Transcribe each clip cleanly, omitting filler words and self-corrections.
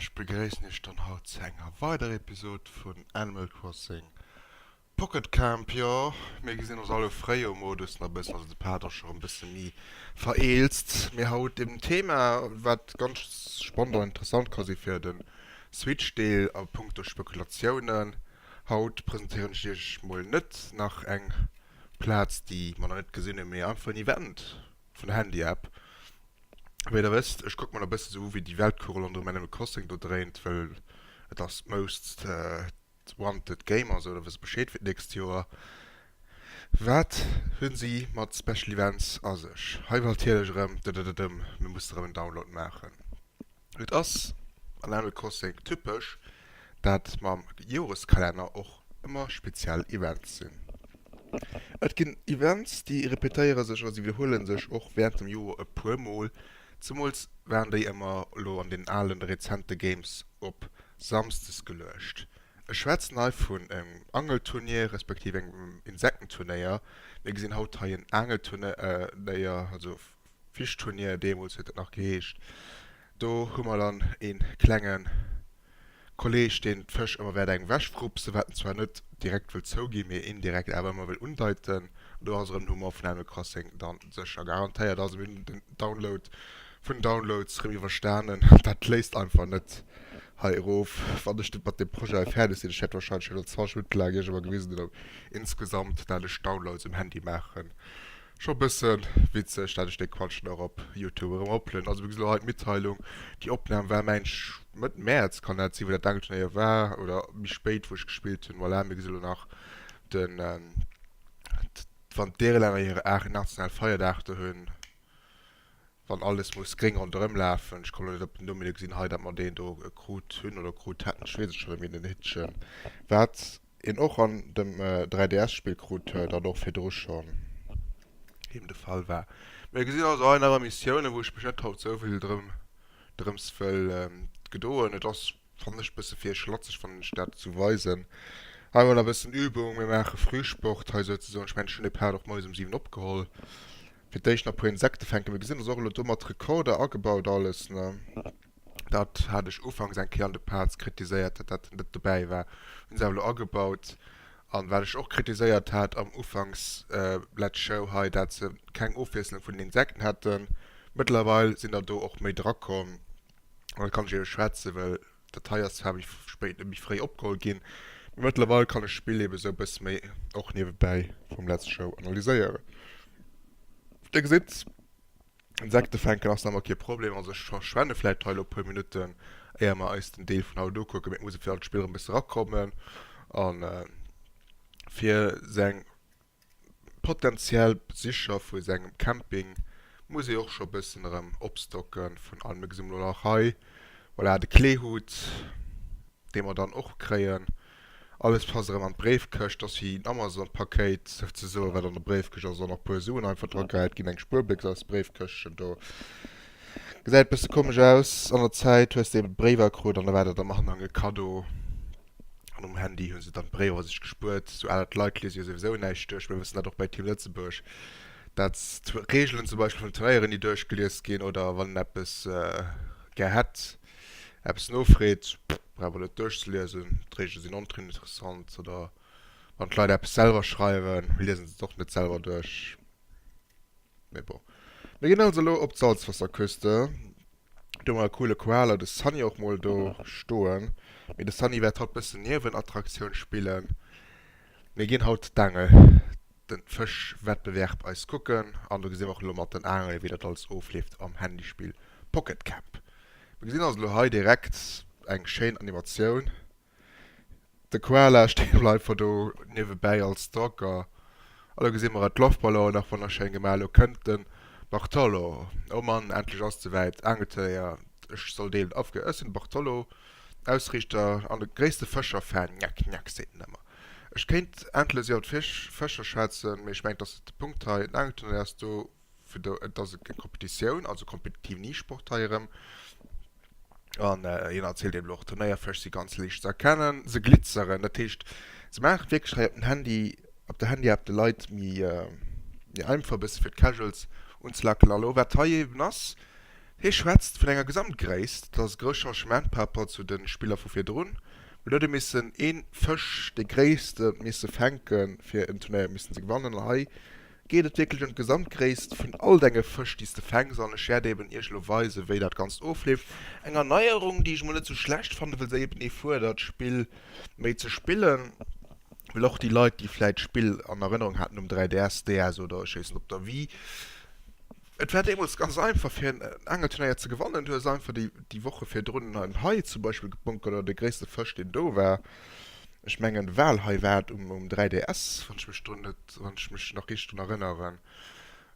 Ech begréissen iech dann haut zu enger weiderer Episode vun Animal Crossing Pocket Camp. Jo, mir gesinn ons all fréi um Modus nach e bëssen, also de Part ass scho rëm e bësse méi vereelzt. Mee haut eben Thema, wat ganz spannend an interessant ka si fir de Switch-Deel a punkto Spekulatiounen. Haut presentéieren ech iech mol net nach eng Plaz, déi mer nach net gesinn hunn, mee einfach en Event vun der Handy-App. Wéi der wësst, ech kucke mer e bësse sou u wéi déi Weltkugel ronderëm Animal Crossing do dréint, well et ass d'Most Wanted Game a sou, da wësst Bescheed fir d'nächst Joer. Wat hunn si mat Special Events a sech? Hei war natierlech erëm dëdëdëdëm, mir musse erëm en Download maachen. Et ass an Animal Crossing typesch, dat mam Joreskalenner och ëmmer speziell Events sinn. Et ginn Events, déi repetéiere sech oder se widderhuele sech och wärend dem Joer e puer Mol. Zemools waren déi ëmmer elo an den alen rezente Games op Samsdes geluecht. Ech schwätzen hei vun engem Angelturnier respektiv engem Insektenturnéier. Mir gesinn haut hei en Aangelturnéier, also Fischturnier, deemools huet dat nach geheescht. Do hu mer dann ee klenge Kolleg, deen d'Fësch ëmmer wäert engem wechfrupsen, wat en zwar net direkt wëll zouginn, mee indirekt awer ëmmer wëll undeiten. An do ass erëm den Humor vun Animal Crossing dann sécher garantéiert. Also mir hunn den Download vun Downloads erëm iwwerstanen. Dat léisst einfach net hei erof. Wann ech net mat deem Projet hei fäerdeg sinn, ech wäert warscheinlech elo 20 Minutte laang iech ëmmer gewisen hunn, insgesamt, dat ech Downloads um Handy maachen. Scho bëssen witzeg dat ech dee Quatsch nach op Youtube erëm oplueden. Also wéi gesot hei d'Mitteilung, déi Opnahm war mengen ech Mëtt Mäerz kann dat sinn wou dat Angelturnéier war oder méi spéit wou ech gespillt hunn. Voilà, mir gesi lo nach den wann d'Irlänner hire national Feierdag do hunn, wann alles muss gréng ronderëm lafen. Ech kommen elo net op den Numm, mee mir gesinn hei dat mer deen do krut hunn oder krut hätten, ech weess et scho net méi, den Hittchen wat een och an dem 3DS-Spill krut huet an och virdru schonn eben de Fall war. Mir gesinn also hei nach Missiounen, wou ech mech net haut esou vill drëm drëms wëll gedoen. Et ass, fannen ech, bësse fir schlatzeg, fannen ech, dat ze weisen. Hei mol e bëssen Übung, mir maache Frühsport hei souzesoen. Ech mengen, ech hunn de Part och moies um 7 opgeholl. Fir d'éischt nach e puer Insekte fänken. Mir gesinn, ass och elo do mat Rekorder agebaut alles, ne? Dat hat ech ufanks eng Kéier an de Parts kritiséiert, datt dat net dobäi war. Hunn se awer elo agebaut. An wat ech och kritiséiert hat am ufanks Let's Show hei, dat se keng Ofwiesslung vun den Insekten hätten. Mëttlerweil sinn der do och méi drakomm. An dat kann ech ebe schwätzen, well dat hei ass zwar méi spéit, méi fréi opgeholl ginn, mee mëttlerweil kann ech d'Spill ebe sou e bësse méi och niewebäi vum Let's Show analyséieren. Dir gesitt. Insekte fänken ass nach emmer kee Problem, also ech verschwende vläit hei elo e puer Minutten éier mer eis den Deel vun haut ukucken, mee et muss e fir all d'Spiller e bësse rakommen an fir seng potentiell Besicher vu sengem Camping muss ee och scho bëssen erëm opstocken vun allem. Mir gesinn elo nach hei, voilà, de Kleehut dee mer dann och kréien. Alles passt erëm an d'Bréifkëscht, ass wéi en Amazon-Pakéit souzesoen, wat an der Bréifkëscht ass, an nach e puer Suen einfach dra gehäit ginn, eng Spuerbéchs aus Bréifkëschtchen do. Gesäit bësse komesch aus. An der Zäit hues de eben Bréiwer krut an da war dat am Anhang e Kaddo. An um Handy hu se dann d'Bréiwer sech gespuert. Sou aler d'Leit liese jo souwisou näischt duerch. Mir wëssen dat och bei Team Lëtzebuerg, dat d'Reegelen zum Beispill vun den Turnéieren ni duerchgelies ginn oder wann een eppes gär hätt, eppes nofreet, brauch mer net duerchzeliesen, d'Reegele sinn oninteressant, oder wann d'Leit eppes selwer schreiwen, liesen se et och net selwer duerch. Mee bon. Mir ginn also elo op d'Salzwasserküste. Do hu mer e coole Koala, de Sunny och mol do stoen. Mee de Sunny wäert haut bëssen Niewenattraktioun spillen. Mir ginn haut d'Aangel, den Fëschwettbewerb eis kucken an do gesi mer och elo mat den Aangele wéi dat alles ofleeft am Handyspill Pocket Camp. Mir gesinn also elo hei direkt eng schéin Animatioun. De Koala steet elo einfach do niewebäi als Stalker. A lo gesi mer et, d'Loftballonen nach wonnerschéin gemaach. Elo kënnt de Bartolo. Oh Mann, endlech ass et souwäit. Aangetéier, ech soll deelen. Afge, ech sinn de Bartolo, Ausriichter an de gréisste Fëscher-Fan. Njack, njack, seet en ëmmer. Ech kéint endless iwwer Fëscher schwätzen, mee ech mengen, et ass net de Punkt hei. Den Aangeturnéier ass do fir do, et ass eng Kompetitioun, also kompetitiven E-Sport hei erëm. An hien erzielt eben och, Turnéierfësch si ganz liicht ze erkennen, se glitzeren, dat heescht, se maachen et wierklech hei op den Handy, op der Handy-App de Leit méi, méi einfach e bësse fir d'Casuals unzelackelen. A lo wat hei eben ass,. Hie schwätzt vun enger Gesamtgréisst, dat ass e grousst Changement par rapport zu de Spiller vu virdrun. Well do huet ee missen ee Fësch, dee gréisste, misse fänken, fir en Turnéier missen ze gewannen. An hei geet et wierklech ëm d'Gesamtgréisst vun all denge Fësch, déi s de fänks. An ech wäert eben iech elo weisen, wéi dat Ganzt ofleeft. Eng Erneierung, déi ech mol net sou schlecht fannen, well se eben ee fuerdert, d'Spill méi ze spillen. Well och déi Leit, déi vläit d'Spill an Erënnerung haten um 3DS, DS oder ech weess net, op der Wii, Et war deemools ganz einfach fir en Angelturnéier ze gewannen. Du hues einfach déi déi Woche virdrun en Hai zum Beispill gebunkert oder de gréisste Fësch deen do war. Ech mengen Walhai war et um um 3DS, wann ech mech drun net wann ech mech nach richteg drun erënneren.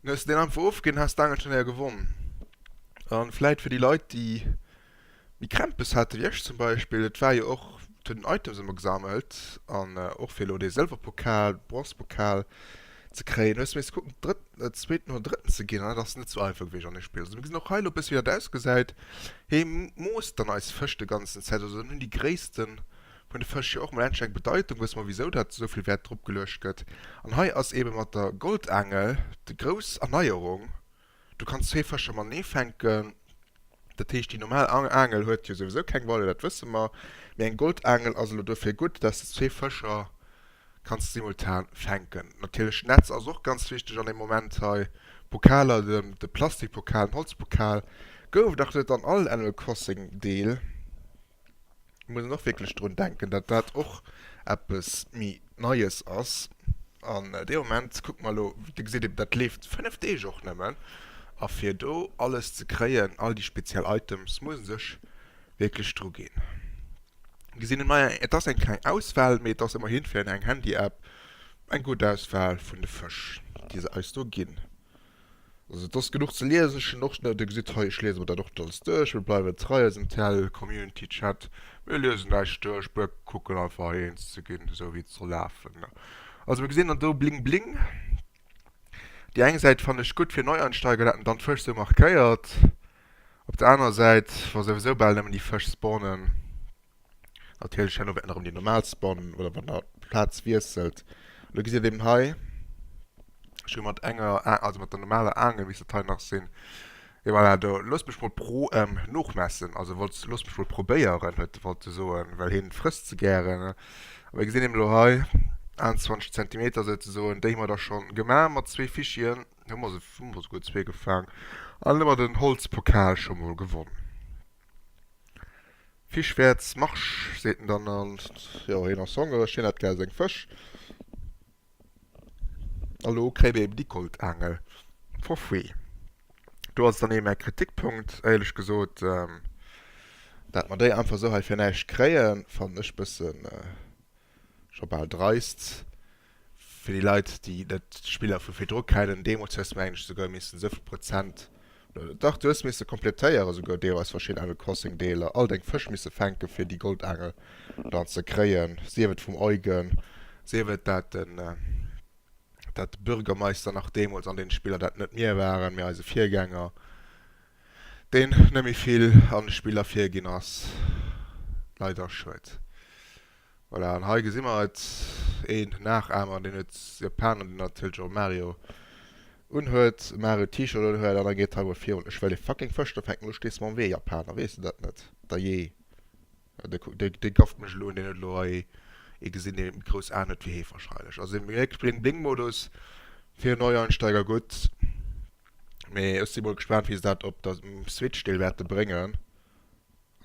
Dann hues de deen einfach ofginn, has d'Angelturnéier gewonn. An vläit fir déi Leit déi Méi Krämpes hate wéi ech zum Beispill. Et war jo och, et huet en Items ëmmer gesammelt an och fir elo dee Sëlwerpokal, Bronzepokal ze kréien, hues de misse kucken Drëtt, Zweeten oder Drëtten ze ginn an dat ass net sou einfach gewiescht an deem Spill. Also mir gesinn och hei elo e bësse wéi dat ausgesäit. Hee moosst dann eis Fësch de ganzen Zäit, also dann hunn déi gréisste vun de Fësch jo och mol endlech eng Bedeitung, wësse mer wisou dat esou vill Wäert drop geluecht gëtt. An hei ass eebe mat der Goldaangel déi grouss Erneierung, Du kanns zwee Fëscher matenee fänken. Dat heescht, déi normal Aangel huet jo souwisou keng Valeur, dat wësse mer. Mee eng Goldaangel ass elo duerfir gutt, dass de zwee Fëscher kanns simultan fänken. Natierlech, Netz ass och ganz wichteg an deem Moment hei. Pokaler, de Plastikpokal, den Holzpokal gouf et nach net an all Animal Crossing Deel. Muss een och wierklech drun denken, datt dat och eppes méi Neies ass. An dee Moment kucke mer elo, Dir gesitt eben, dat leeft 5 Deeg och nëmmen. A fir do alles ze kréien, all déi speziell Items, muss ee sech wierklech dru ginn. Gesinn hunn mer, et ass eng kleng Auswahl, mee et ass ëmmerhin fir eng Handy-App eng gutt Auswahl vun de Fësch, déi se eis do ginn. Also et ass genuch ze liesen, ech hunn och, dir gesitt hei, ech liese mer dat och net alles duerch, mir bleiwen trei eisem TL Community Chat, mir liesen näischt duerch, mir kucken einfach eens ze ginn, esou wéi et soll lafen. Also mir gesinn dann do Bling Bling, déi eng Säit fannen ech gutt fir Neueinsteiger, dat en dann d'Fësch sou markéiert, op der anerer Säit, wa souwisou bal nëmmen déi Fësch spawnen, Natierlech herno wäerten erëm déi normal spawnen oder wann der d'Plaz wiesselt. An do gesitt der eben hei, ech hu mat enger, also mat der normaler Aangel misst dat hei nach sinn, et voilà, do loosst mech mol pro nochmessen, also wollt loosst mech mol probéieren huet e wollte soen, well hien frësst ze gären. A mir gesinn eben elo hei 21 Zentimeter souzesoen, déi hu mer da schonn gemaach mat zwee Fichien, hu mer se, hu mer souguer zwee gefaang an hu mer den Holzpokal scho mol gewonn. Fischwäerts Marsch, seet en dann, an jo, hien ass hongereg, hien hätt gär seng Fësch. A lo kréie mir eben déi Goldaangel for free. Do ass et dann ee mäi Kritikpunkt, éierlech gesot, dat mer déi einfach esou hei fir näischt kréien, fannen ech bëssen. Scho bal dreist fir déi Leit, déi net d'Spiller vu virdru kennen. Deemools hues de mengen ech souguer missen esou vill Prozent, oder dach, du hues misse komplettéieren souguer deelweis verschidden Animal Crossing Deeler, all deng Fësch misse fänken, fir déi Goldaangel dann ze kréien, sief et vum Eugen, sief et dat den dat de Bürgermeister nach deemools an deene Spiller, dat net mir waren, mee eise Virgänger. Deen net méi vill an de Spiller virginn ass. Leider schued. Voilà, an hei gesi mer et, een Nachahmer, deen huet Japaner, deen natierlech och e Mario unhuet, e Mario T-Shirt unhuet, an da geet hei mol virun, ech wëll ee fucking Fësch do fänken, lo stees de mer am Wee, Japaner, weess de dat net? Dajee, dee gafft mech elo un, deen huet elo hei ee gesinn, dee méi grouss Aen huet wéi hee wahrscheinlech. Also wierklech Bling-Bling-Modus fir Neueinsteiger gutt. Mee ech si mol gespaant wéi se dat op der Switch Deel wäerte bréngen.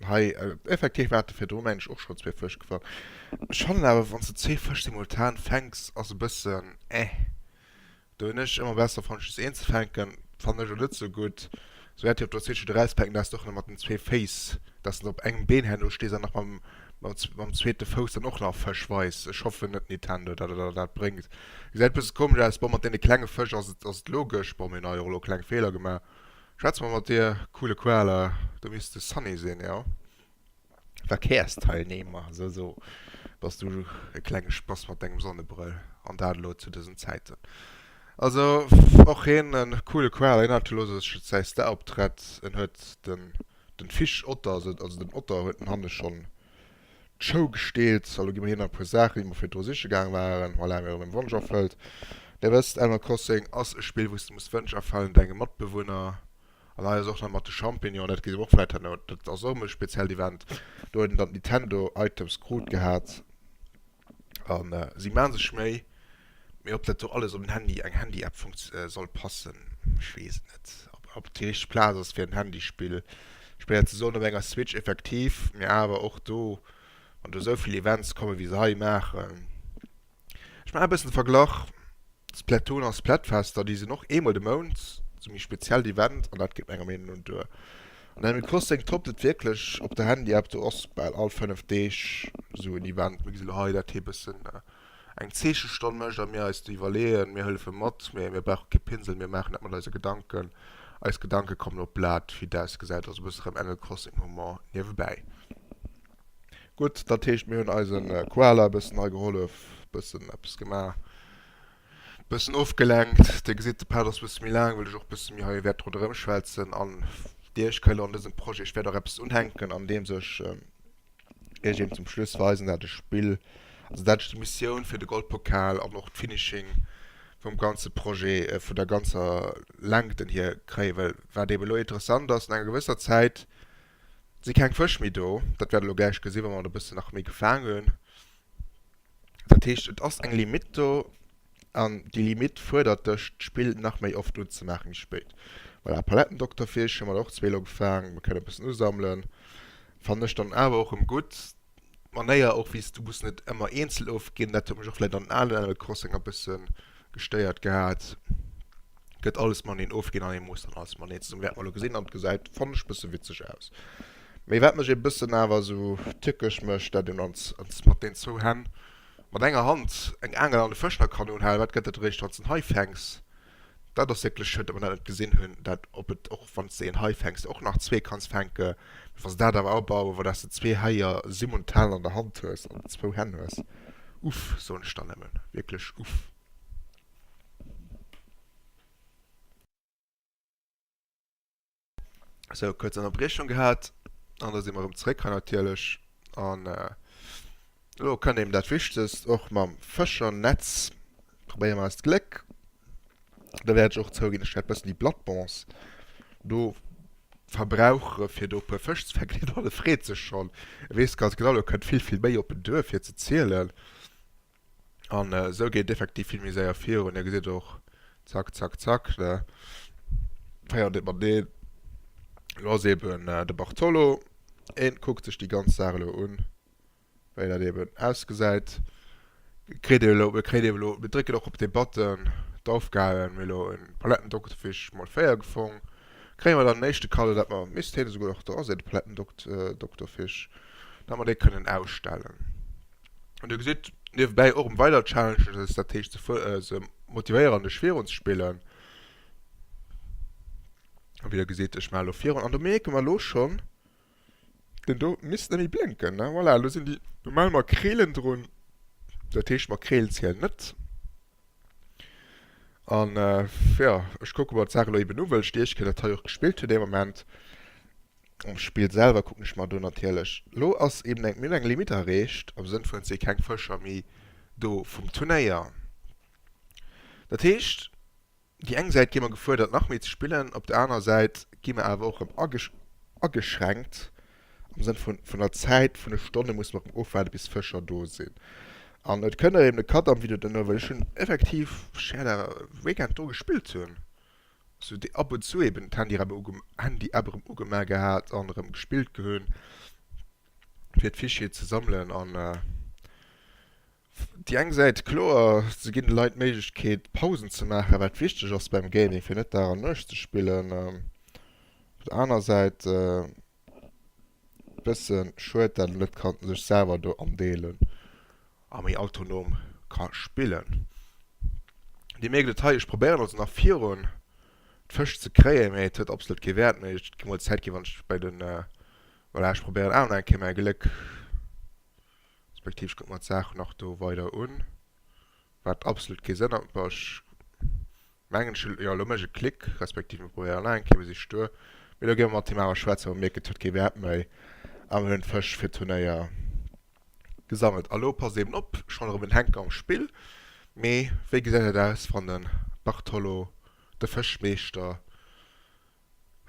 An hei effektiv hate virdru mengen ech och schonn zwee Fësch gefaang. Ech fannen awer wann s de zwee Fësch simultan fänks ass e bëssen eh. Do hunn ech ëmmer besser fonnt just een ze fänken. Fannen ech och net sou gutt. Sou wäert jo op der Switch et erauspacken dass de och nach mat den zwee Féiss, dass de op engem Been herno stees an nach mam mam zweete Fouss dann och nach Fësch weis. Ech hoffen net Nintendo dat der dat bréngt. Gesäit bësse komesch aus. Bon mat deene klenge Fësch ass et ass et logesch. Bon mir hunn hei och elo kleng Feeler gemaach. Schwätze mer mat dir, coole Koala. Du misst de Sunny sinn, jo? Verkehrsteilnehmer, sou sou bass du e klenge Spass mat dengem Sonnebrëll an dat elo zu dësen Zäiten. Also och hien en coole Koala. Hien hat elo säi Staroptrett. En huet den Den Fisch-Otter, also den Otter huet den Hannes schonn d'Show gesteelt. A lo gi mer hien nach e puer Saachen, déi mer virdru siche gaang waren. Voilà, mir hunn erëm Wonsch erfëllt. Dir wësst, Animal Crossing ass e Spill, wou s de muss Wënsch erfëllen, denge Matbewunner. An hei ass och nach mat de Champignonen, dat gesi mer och vläit herno, dat ass och emol e speziellt Event. Do huet een dann d'Nintendo Items krut gehat. An si maache sech Méi, mee ob dat do alles op en Handy, eng Handy-App soll passen, ech weess et net. Ob et déi richteg Plaz ass fir en Handyspill. Schwéier ze soen. Op enger Switch effektiv, mee awer och do, wann do esou vill Events kommen, wéi se hei maachen. Ech maachen e bëssen de Verglach, Splatoon a Splatfest, déi sinn och eemol de Mount, sou méi speziellt Event, an dat geet menger Meenung no duer. An Animal Crossing toppt et wierklech op der Handy-App, do ass bal all 5 Deeg sou en Event. Mir gesi lo hei, dat hie bëssen eng Zeechestonn mécht a mir eis do iwwerleeën, mir hëllefe mat, mee mir brauche kee Pinsel, mir maachen dat mat eise Gedanken. Eis Gedanke kommen op d'Blat, wéi dat ausgesäit, also e bësse rëm Animal Crossing Humor niewebäi. Gutt, dat heescht mir hunn eise Koala e bëssen hei gehollef, bëssen eppes gemaach, bëssen ofgelenkt. Dir gesitt, de Part ass e bësse méi laang, well ech och e bësse méi hei wäert ronderëm schwätzen an Iech kënnt an dësem Projet, ech wäert och eppes unhänken, andeems ech Iech eben zum Schluss weisen, dat ech Spill, also dat ech déi Missioun fir de Goldpokal an och d'Finishing vum ganze Projet, vun der ganzer Längt hier kréien, well wat eben elo interessant ass, no enger gewësser Zäit Si keng Fësch méi do. Dat wäert der elo gläich gesinn, wa mer e bëssen nach méi gefaang hunn. Dat heescht, et ass eng Limitt do an déi Limitt fuerdert dech, d'Spill nach méi oft unzemaachen méi spéit. Voilà, Palettendokterfisch hu mer der och zwee elo gefaang. Mir kënnen e bëssen usammelen. Fannen ech dann awer och erëm gutt. D'Manéier och wéi s du muss net ëmmer eenzel ofginn, dat huet mech och vläit an den alen Animal Crossing e bësse gestéiert gehat. Gëtt alles mateneen ofginn an ee muss dann alles mateneen zesummen. Wäerte mer elo gesinn an et gesäit, fannen ech, bësse witzeg aus. Mee wat mech e bëssen awer esou tückesch mécht, dat een mat den zwou Hänn, mat enger Hand eng Aangel an de Fësch nach kann unhalen, wat gëtt dat eréischt wann s de en Hai fänks? Dat ass wierklech schued, datt mer dat net gesinn hunn, dat ob et och wann s de een Hai fänks, och nach zwee kanns fänke. Mee wa se dat awer abauen, wou dass de zwee Haier simultan an der Hand hues, an zwou Hänn hues, uff, soen ech dann nëmmen, wierklech uff. Sou, kuerz Ënnerbriechung gehat an da si mer erëm zréck hei natierlech. An elo kënnt eben dat Wichtegst, och mam Fëschernetz probéiere mer eist Gléck. Da wäert ech och zouginn, ech wäert bëssen déi Bloodbonds do verbrauche fir do e puer Fësch ze fänken. Deen Anne freet sech schonn, e weess ganz genau, elo kënnt vill, vill méi op en duer fir ze zielen. An esou geet et effektiv vill méi séier virun. Dir gesitt och, zack, zack, zack, ne, féiert et mateneen. Elo ass eben de Bartolo, en kuckt sech déi ganz Saach elo un, wéi dat eben ausgesäit. Kritt ee elo, mir kréien eben elo, mir drécken och op dee Button, d'Aufgaben, mir hu elo e Palettendoktefisch mol 4 gefong. Kréie mer dann den éischte Cadeau, dat mer, misst hien esouguer och dra sinn, de Palettendokterfisch, dat mer dee kënnen ausstellen. An dir gesitt niewebäi och erëm weider Challenges, dat heescht se se motivéieren dech virun ze spillen. A wéi der gesitt, ech maache lo virun an do mierke mer elo schonn, den do misst net méi blénken, ne? Voilà, elo sinn déi normal Makreelen drun, dat heescht Makreelen zielen net. An jo, ech kucke mer d'Saach elo eben u, wëll ech déi éischt Kéier dat hei och gespillt hunn dee Moment. Am Spill selwer kucken ech mer do natierlech, lo ass eben eng, mir hunn eng Limite erreecht, am Sënn vun et si keng Fëscher méi do vum Turnéier. Dat heescht, déi eng Säit gi mer gefuerdert nach méi ze spillen, op der anerer Säit gi mer awer och erëm ageschränkt am Sënn vun vun der Zäit, vun de Stonne musse mer erëm ofwaarde bis Fëscher do sinn. An et kënnt erëm de Cut am Video duerno, well ech hunn effektiv, ech wäert awer Weekend do gespillt hunn. sou déi ab und zu eben d'Handy Handy-App erëm ugemaach gehat an erëm gespillt gehunn, fir d'Fichier ze sammelen. An déi eng Säit, kloer, se ginn de Leit d'Méiglechkeet, Pausen ze maachen, wat wichteg ass beim Gaming, fir net Dag an Nuecht ze spillen. Op der aner Säit, Bëssen schued dat en net kann sech selwer do andeelen a méi autonom ka spillen. Dir mierkt et hei, ech probéieren also nach virun d'Fësch ze kréien, mee et huet absolut kee Wäert méi. Et gi mol Zäit ginn wann ech bei den, voilà, ech probéieren awer nach eng Kéier mäi Gléck, respektiv ech kucke mer d'Saach nach do weider un, wat absolut kee Sënn huet. Bon, ech Mengen ech, jo elo mécht e Klick, respektiv mir probéieren nach eng Kéier, mir si stuer, mee elo gi mer mat him awer schwätzen, well mir mierken, et huet kee Wäert méi a mir hunn d'Fësch fir d'Turnéier gesammelt. A lo passt eben op, schonn erëm en Henker am Spill, mee wéi gesäit dat aus, wann de Bartolo, de Fëschmeeschter.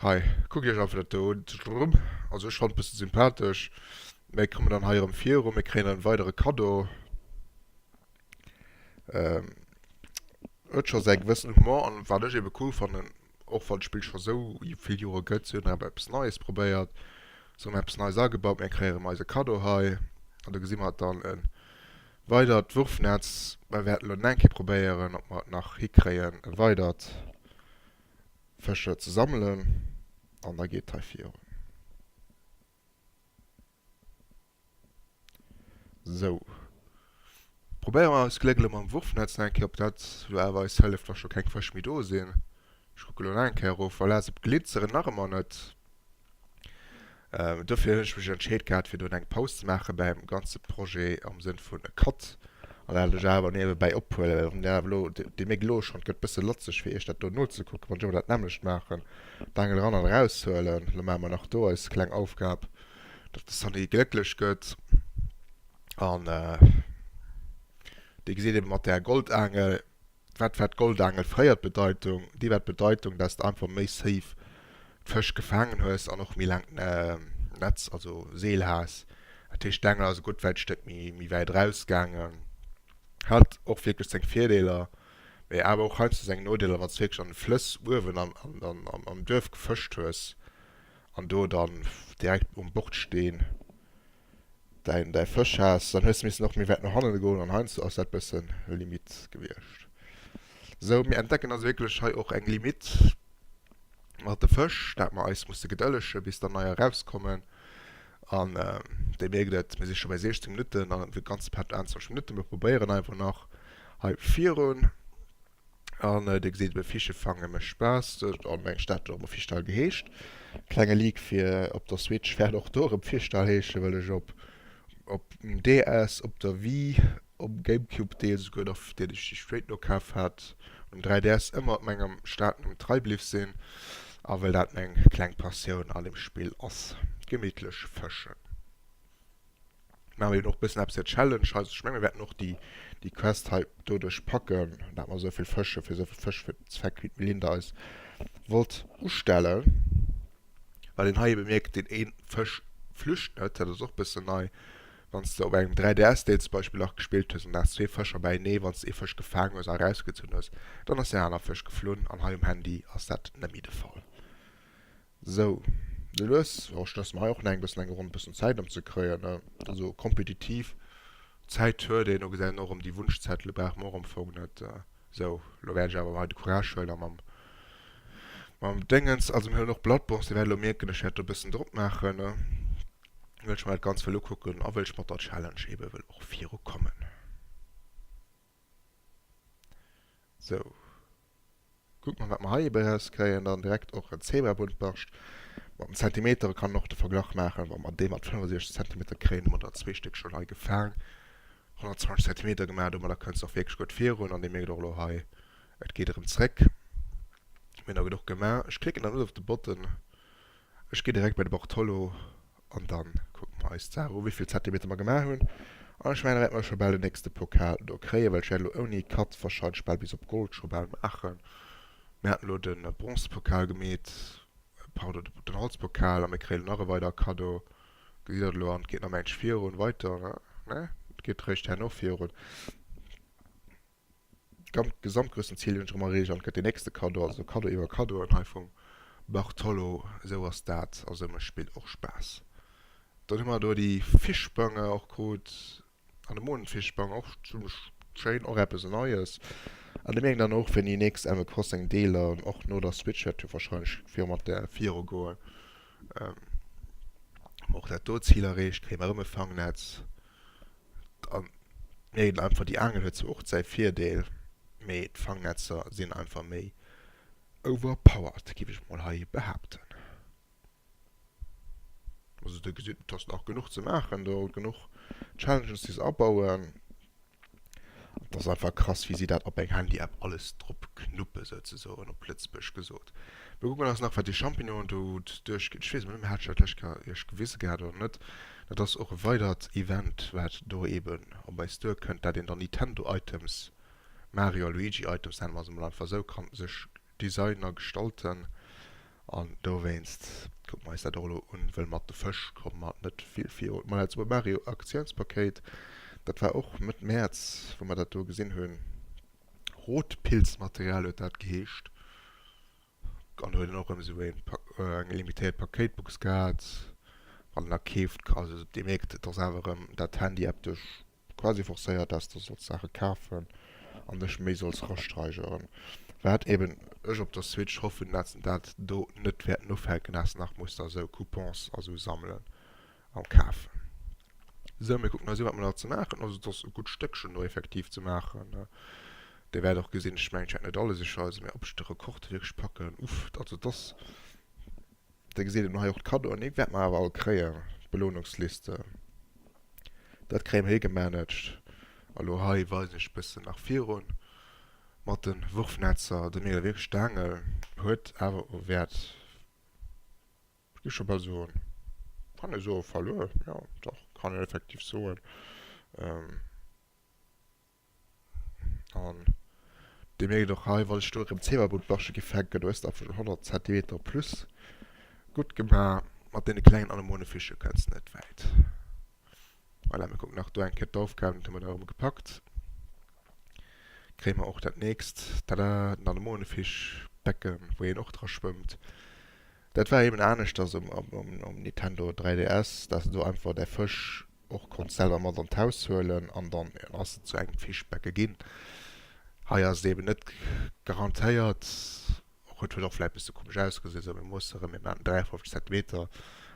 Hei, kuckt iech einfach dat do un. Also ech fannen et bëssen sympathesch. Mir kommen dann hei erëm viru, mir kréien en weidere Kaddo. Huet scho säi gewëssen Humor an wat ech ebe cool fannen, och wann d'Spill scho sou vill Jore gëtt, si hunn awer eppes Neies probéiert, se hunn eppes Neies agebaut. Mir kréie erëm eise Kaddo hei an do gesi mer dann e weidert Wurfnetz. Mir wäerten elo nach eng Kéier probéieren, ob mer et nach hikréien e weidert Fëscher ze sammelen an da geet hei virun. Sou. Probéiere mer eist Gléck elo mam Wurfnetz nach eng Kéier, ob dat elo awer eis hëlleft, wa scho keng Fësch méi do sinn. Ech kucke elo nach eng Kéier erof. Voilà, se glitzeren nach ëmmer net. Dofir hunn ech mech entscheet gehat, fir do eng Paus ze maache beim ganze Projet am Sënn vun e Cut. An dat ech awer niewebäi ophuelen, well wann awer elo, Dir mierkt elo schonn, et gëtt bësse latzeg fir iech dat do nozekucken, wann ech ëmmer dat nämmlecht maachen, d'Aangel eran an eraushuelen. Elo maache mer nach do eis kleng Aufgab, datt de Sunny glécklech gëtt. An Dir gesitt ebe mat där Goldaangel, Wat war d'Goldaangel fréier d'Bedeitung? Déi war d'Bedeitung, dass de einfach méi safe d'Fësch gefaangen hues an och méi laangt Netz, also Seel has. Dat heescht, d'Aangel ass e gutt wäit Stéck méi wäit erausgaangen. Hat och wierklech seng Virdeeler, mee awer och heiansdo seng Nodeeler, wann s de wierklech an de Flëss uewen am Duerf gefëscht hues an do dann direkt um Bordsteen däin däi Fësch has, dann hues de missen och méi wäit no hannen goen an heiansdo ass dat bëssen Limite gewiescht. Sou, mir entdecken also wierklech hei och eng Limite mat de Fësch, dat mer eis musse gedëllege bis der neier erauskommen an Dir mierkt et, mir si scho bei 16 Minutten an de ganze Part 21 Minutten. Mir probéieren einfach nach hei virun. An dir gesitt ebe Fische fange mécht Spaass. An meng Stad huet och ëmmer Fischdall geheescht. Klenge Leak fir op der Switch wäert och do erëm Fischdall heeschen, well ech op op dem DS, op der Wii, um Gamecube deels esouguer nach, deen ech straight no kaf hat, um 3DS ëmmer mengem Stadnumm trei bliff sinn. A well dat meng kleng Passioun an deem Spill ass, gemittlech fëschen. Maache mir eben och bëssen eppes fir d'Challenge hei. Also ech menge mir wäerten och déi, déi Quest hei doduerch packen, dat mer esou vill Fësche fir esou vill Fësch fir den Zweck, wéi d'Melinda eis wollt ustellen. Wat een hei ebe mierkt, deen ee Fësch flücht net, dat ass och bëssen nei. Wann s de op engem 3DS-Deel zum Beispill nach gespillt hues an du has zwee Fëscher beienee, wann s de ee Fësch gefaang hues a erausgezunn hues, dann ass deen aner Fësch geflunn an hei um Handy ass dat net méi de Fall. Sou, lues, oh ech loosse mer hei och nach eng bëssen eng Ronn, bëssen Zäit ëm ze kréien, ne, also kompetitiv Zäit huet een, do gesäit een och erëm déi Wunschzettel brauche mer och am Fong net. Sou, lo wäert ech awer hei de Courage huelen a mam, mam Déngens, also mir huelen och Bloodborne, dir wäert elo mierken, ech wäert do e bëssen Drock maachen, ne, wëll ech mer dat Ganzt wëll ukucken a wëll ech mat der Challenge ebe wëll och virukommen. Sou. Kucke mer wat mer hei ebe rauskréien. Dann direkt och en Zebrabuntbarsch. Mat den Zentimetere kann een och de Verglach maachen. Wa mer dee mat 65 Zentimeter kréien, hu mer der zwee Stéck schonn hei gefaang. 120 Zentimeter gemaach, domadder kënns de och wierklech gutt virun. An dir mierkt och elo hei, et geet erëm zréck. Mir hunn der genuch gemaach. Ech klicken dann net op de Button. Ech gi direkt bei de Bartolo an dann kucke mer eis d'Saach u wéivill Zentimeter mer gemaach hunn. An ech mengen da wäerte mer scho bal den nächste Pokal do kréien, well ech wäert elo ouni Cut wahrscheinlech bal bis op Gold scho bal maachen. Mir haten elo de Bronzepokal gemeet, pardon, den Holzpokal a mir kréien elo nach e weider Kaddo. Gesitt der et elo an et geet nach mengt ech virun weiter, ne? Ne? Et geet réischt herno virun. Gesamtgrössenzil hunn ech erëm erreecht an et gëtt deen nächste Kaddo, also Kaddo iwwer Kaddoen hei vum Bartolo. Esou ass dat a sou mécht d'Spill och Spaass. Dann hu mer do déi Fischbange och krut an de Mondfischbang och zimmlech schéin, och eppes Neies. An ech mengen dann och fir déi nächst Animal Crossing Deeler och no der Switch wäert jo warscheinlech viru mat där viru goen. Hu mer och dat do Zil erreecht, kréie mer erëm e Fangnetz. An mir ginn einfach, déi Aangel huet zwar och säi Virdeel, mee d'Fangnetzer sinn einfach méi overpowered, géif ech mol hei behaapten. Also dir gesitt, et ass nach genuch ze maachen do, genuch Challenges déi se abauen. Et ass einfach krass, wéi si dat op eng Handy-App alles drop knuppe souzesoen, op Lëtzebuergesch gesot. Mir kucken eis nach, wat déi Champignonen do duerchginn. Ech weess emol net méi, hat ech dat d'lescht Kéier iech gewise gehat oder net. Dat ass och e weidert Event, wat do eeben op eis duerkënnt, dat een dann Nintendo-Items, Mario a Luigi-Items, nenne mer se emol einfach esou, kann sech designen a gestalten. An dowéinst kucke mer eis dat och elo un, wëll mat de Fësch komme mer net vill virun. Mä dat Super Mario Aktiounspakéit, dat war och Mëtt Mäerz, wou mer dat do gesinn hunn. Rotpilzmaterial huet dat geheescht. An do huet een och erëm esou eng limitéiert Pakéitbox gehat, wann een da keeft. Also Dir mierkt, et ass awer erëm dat Handy-App dech quasi forcéiert, dass de solls Saache kafen an dech méi solls rastreigeren. Wat eben ech op der Switch hoffen, dass se dat do net wäerten ufänken, dass de nach muss da sou Coupons a sou sammelen a kafen. Sou, mir kucken eis u wat mer nach ze maachen. Also et ass e gutt Stéckchen do effektiv ze maachen. Dir wäert och gesinn, ech mengen ech wäert net alles iwwerweisen, mä ob ech de Rekord wierklech packen, uff, also et ass, Dir gesitt eben hei och d'Kaddoen, déi wäerte mer awer all kréien, d'Belohnungsliste, dat kréie mer higemanagt. A lo hei weisen ech e bëssen nach virun mat de Wurfnetzer. De Miguel wierklech d'Aangel huet awer u Wäert, ech géif scho bal soen, kann ee soe verluer, jo dach, kann een effektiv soen. An Dir mierkt och hei, wann ech do erëm d'Zeewerbuttbasche gi fänken, do hues de einfach schon 100 Zentimeter plus gutt gemaach. Mat deene klengen Anemonefische kënns de net wäit. Voilà, mir kucken nach do eng Kéier d'Aufgaben, dat hu mer da erëm gepackt. Kréie mer och dat nächst, tada, den Anemonefischbecken, wou een och dra schwëmmt. Dat war eben aneschters um, um, um Nintendo 3DS, dass de do einfach däi Fësch och konns selwer mat an d'Haus huelen an dann ass et zu engem Fischbecke ginn. Hei ass et eben net garantéiert, och et huet och vläit bësse komesch ausgesinn, esou mir moosse rëm, mir maachen 53 Zentimeter,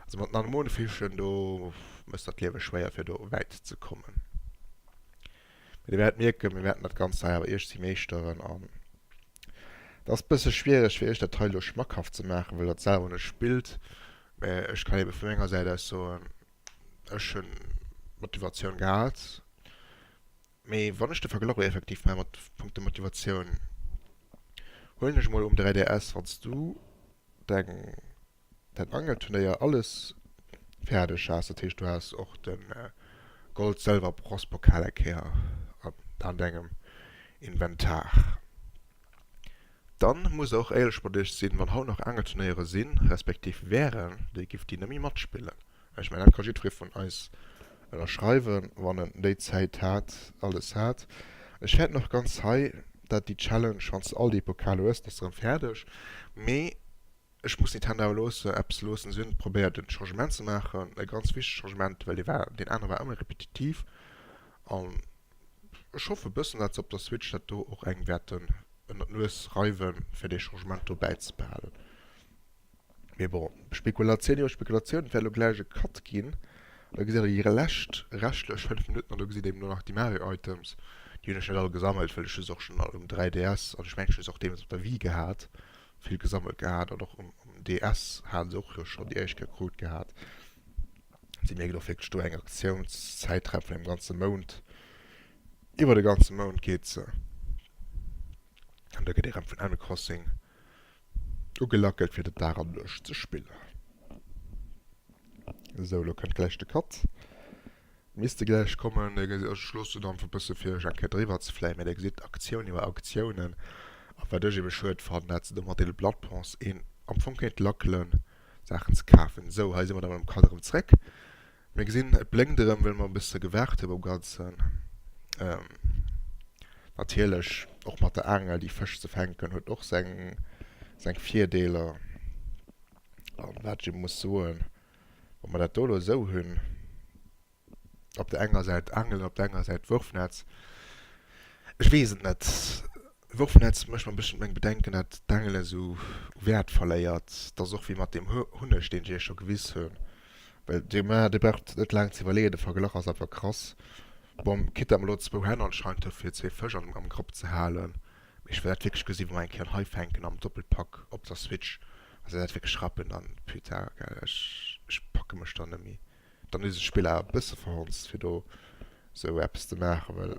also mat den Anemonefischen do méchs der d'Liewe schwéier fir do wäit ze kommen. Mee dir wäert mierken, mir wäerten dat Ganzt hei awer iergendwéi meeschteren an et ass bësse schwiereg fir iech dat hei elo schmackhaft ze maachen, well der et selwer net spillt, mä ech kann ebe vu menger Säit aus soen, Ech hunn Motivatioun gehat, mee wann ech de Verglach effektiv maache mat punkto Motivatioun, huelen ech emol um 3DS, wann s du deng däin Angelturnéier alles fäerdeg has, dat heescht du has och de Gold-, Sëlwer-, Bronzepokal eng Kéier an dengem Inventar, dann musst der och éierlech mat iech sinn, wann haut nach Angelturnéiere sinn, respektiv wären, dir giff déi net méi matspillen. Ech mengen, dat ka jiddweree vun eis ënnerschreiwen, wann en déi Zäit hat, alles hat. Ech fäerten och ganz hei, dat déi Challenge, wann s de all déi Pokaler hues, da ass se erëm fäerdeg. Mee ech muss Nintendo awer loosse, eppes loossen, si hunn probéiert en Changement ze maachen, e ganz wichtegt Changement, well dee war, deen anere war ëmmer repetitiv. An ech hoffe e bëssen, dat se op der Switch dat do och engem wäerten ënner d'Nues reiwen, fir dee Changement do bäizebehalen. Mee bon, Spekulatioun iwwer Spekulatioun, et wäert elo gläich e Cut ginn. Da gesitt der déi lescht reschtlech 5 Minutten an do gesitt een elo nach déi Mario Items. Déi hunn ech net all gesammelt, well ech hu se och schonn all um 3DS an ech mengen ech hu se och deemools op der Wii gehat, vill gesammelt gehat an och um DS hat se och jo schonn déi éischt Kéier krut gehat. Si mierkt och wierklech do eng Aktiounszäitraum vun engem ganze Mount, iwwer e ganze Mount geet se an da gëtt ee rëm vun Animal Crossing Ugelackelt fir den Dag an Nuecht ze spillen. Esou, elo kënnt gläich de Cut. Misste gläich kommen. Dir gesitt, ech loossen et einfach e bësse fir iech eng Kéier driwwer ze fléien, mä dir gesitt Aktioun iwwer Aktiounen. A wat ech ebe schued fannen, dat se do mat deene Blood Points een am Fong kéint lackelen, Saachen ze kafen. Esou, hei si mer da mam Cut erëm zréck. Mir gesinn, et blénkt erëm, well mer e bësse gewaart hu beim Ganzen. Natierlech, och mat der Aangel déi Fësch ze fänken, huet och seng, seng Virdeeler. An wat ech ebe muss soen, wa mer dat do elo esou hunn, op der enger Säit Aangelen, op der anerer Säit Wurfnetz, ech weess et net. Wurfnetz mécht mer e bësschen meng Bedenken, dat d'Aangelen esou u Wäert verléiert. Dat ass och wéi mat deem Hunneg, deen ech iech scho gewis hunn. Well dir dir braucht net laang ze iwwerleeën, de Verglach ass einfach krass. Bon, quitte datt mer elo zwou Hänn anscheinend hu fir zwee Fësch am am Grapp ze halen, mee ech wëll dat wierklech gesinn, wa mer eng Kéier en Hai fänken am Doppelpack op der Switch, wa se dat wierklech rappen, dann, putain, gell, ech ech packe mech dann net méi. Dann hu se d'Spill awer e bësse verhonzt fir do sou eppes ze maachen, well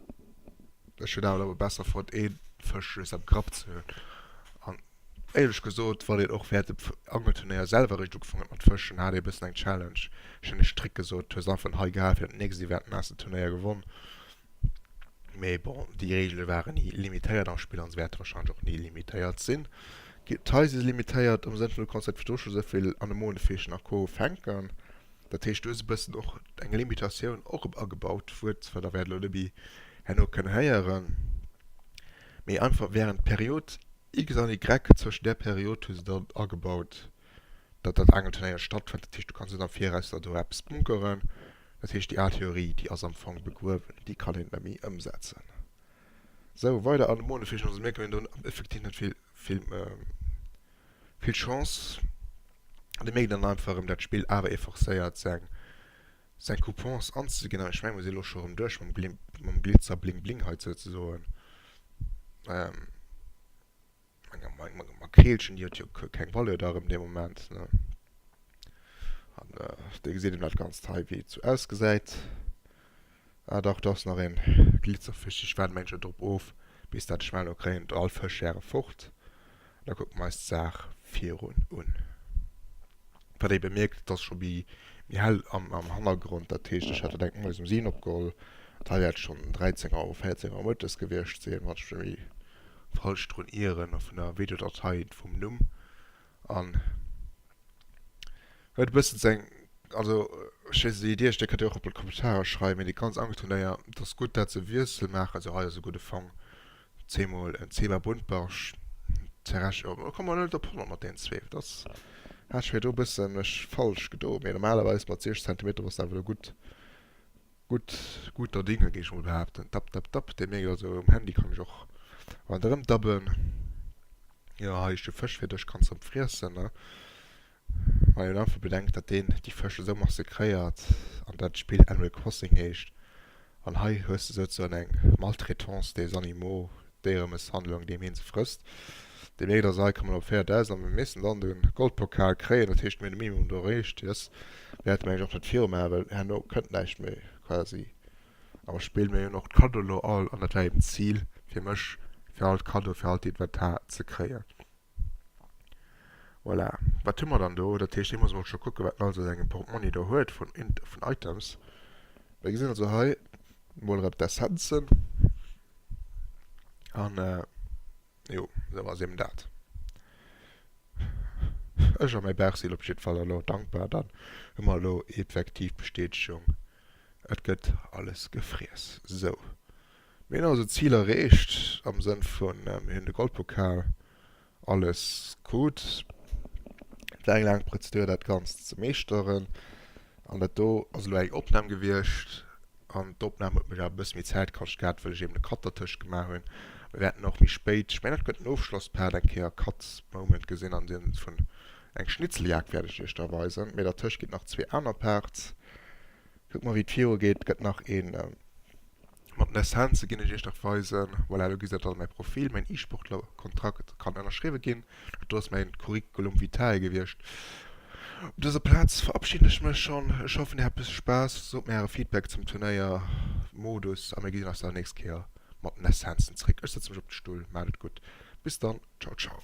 ech hunn awer ëmmer besser fonnt ee Fësch just am Grapp ze hunn. An éierlech gesot, wann een och während dem Angelturnéier selwer eréischt ugefaangen huet mat fëschen, hat ee e bëssen eng Challenge. Ech hunn e Strick gesot, hues einfach en Hai gehal fir dat nächst Event an has den Turnéier gewonn. Mee bon, déi Reegele waren ni limitéiert am Spill an se wäerte warscheinlech och ni limitéiert sinn. D'Haiser si limitéiert am Sënn vun, du kanns net virdru scho souvill Anemonefischen a Co. Fänken. Dat heescht, du hues e bëssen och eng Limitatioun och agebaut, Wuert, wat Der wäert elo net méi herno kënnen héieren, mee einfach während d'Period X an Y, zwëschen där Period hu se dann agebaut, datt dat Angelturnéier stattfënnt. Dat heescht, du kanns net am Viraus der do eppes bunkeren. Dat heescht, déi al Theorie, déi ass am Fong begruewen, déi kann een net méi ëmsetzen. Sou, weider Anemonefischen, also mir hunn do effektiv net vill. Vill vill Chance. An dir mierkt dann einfach erëm, dat d'Spill awer ee forcéiert seng seng Coupons anzeginn. An ech mengen, mir si lo scho erëm duerch mam Glim mam Glitzer Bling Bling hei souzesoen. Ähm, Makreelchen, déi huet jo keng Valeur da erëm dee Moment, ne? An dir gesitt eben dat Ganzt hei, wéi et sou ausgesäit. Ah dach, do ass nach een Glitzerfësch. Ech waarden mengen ech drop of, bis dat ech mell kréien all Fësch häre fort. Da kucke mer eis d'Saach virun un. Wat ee bemierkt, et ass scho méi hell am Hannergrond, dat heescht ech hat dat enk moies um 7 opgeholl, et hei wäert schonn 13 Auer, 14 Auer mëttes gewiescht sinn, wann ech mech net méi falsch drun ieren, vun der Videodatei vum Numm. An huet e bëssen seng, also ech weess net wéi dir, dir kënnt jo och op d'Kommentarer schreiwen, mee déi ganz Angelturnéier, et ass gutt dat se Wiessel maachen, also hei ass e gudde Fang, zweemol en Zebra Buntbarsch, Teresch, oh do komme mer net op 100 mat deenen zwee, dat ass, hat ech virdru e bëssen mech falsch gedo, mee normalerweis mat 60 Zentimeter bass de awer do gutt. Gutt, guter Dinge géif ech mol behaapten. Dab, dab, dab, dir mierkt also, um Handy kann ech och ronderëm dabben. Jo, hei ech hu Fësch fir dech, kanns erëm friessen, ne? Wann een einfach bedenkt, datt deen déi Fësch esou massakréiert an dat d'Spill Animal Crossing heescht. An hei hues de souzesoen eng Maltraitance des animaux, Déieremësshandlung, deem hien se frësst. Dir mierkt also, hei komme mer op 4.000 a mir missten dann de Goldpokal kréien. Dat heescht, mir hunn de Minimum do erreecht. Yes. Mir hätte mengen ech och net virumaachen, well herno kënnt näischt méi quasi am Spill. Mir hunn och d'Kaddo elo all an dat war eben d'Zil fir mech, fir all d'Kaddo, fir all d'Inventar ze kréien. Voilà. Wat hu mer dann do? Dat heescht, hie muss emol scho kucken, wat en alles a sengem Portmonni do huet vun Items. Mir gesinn also hei mol erëm d'Essenzen. An jo, esou ass eben dat. Ech a mäi Bauch sinn op jiddwer Fall elo dankbar. Dann hu mer elo effektiv d'Bestätegung, et gëtt alles gefriess. Sou, mir hunn also d'Zil erreecht am Sënn vun, mir hunn de Goldpokal. Alles krut. Et war eng laang Prozedur dat Ganzt ze meeschteren. An dat do ass elo eng Opnam gewiescht. An d'Opnam huet mech awer e bësse méi Zäit kascht gehat, wëll ech eben e Cut dertëscht gemaach hunn. Mir wäerten och méi spéit, ech mengen dat gëtt den Ofschlosspart, eng Kéier Cut Moment gesinn an deem vun eng Schnitzeljagd wäert ech iech da weisen. Mee dertëscht ginn et nach zwee aner Parts. Kucke mer wéi et virugeet. Et gëtt nach een. Mat den Essenze ginn ech iech nach weisen. Voilà, do gesitt der dann mäi Profil, mäin E-Sportler-Kontrakt kann ënnerschriwwe ginn. Dat do ass mäin Curriculum vitae gewiescht. Op dëser Plaz verabschiden ech mech schonn. Ech hoffen dir hat bësse Spaass. Sot mir äre Feedback zum Turnéier Modus a mir gesinn eis dann nächst Kéier mat den Essenzen zréck. Ech sëtze mech op de Stull. Maacht et gutt. Bis dann. Ciao ciao.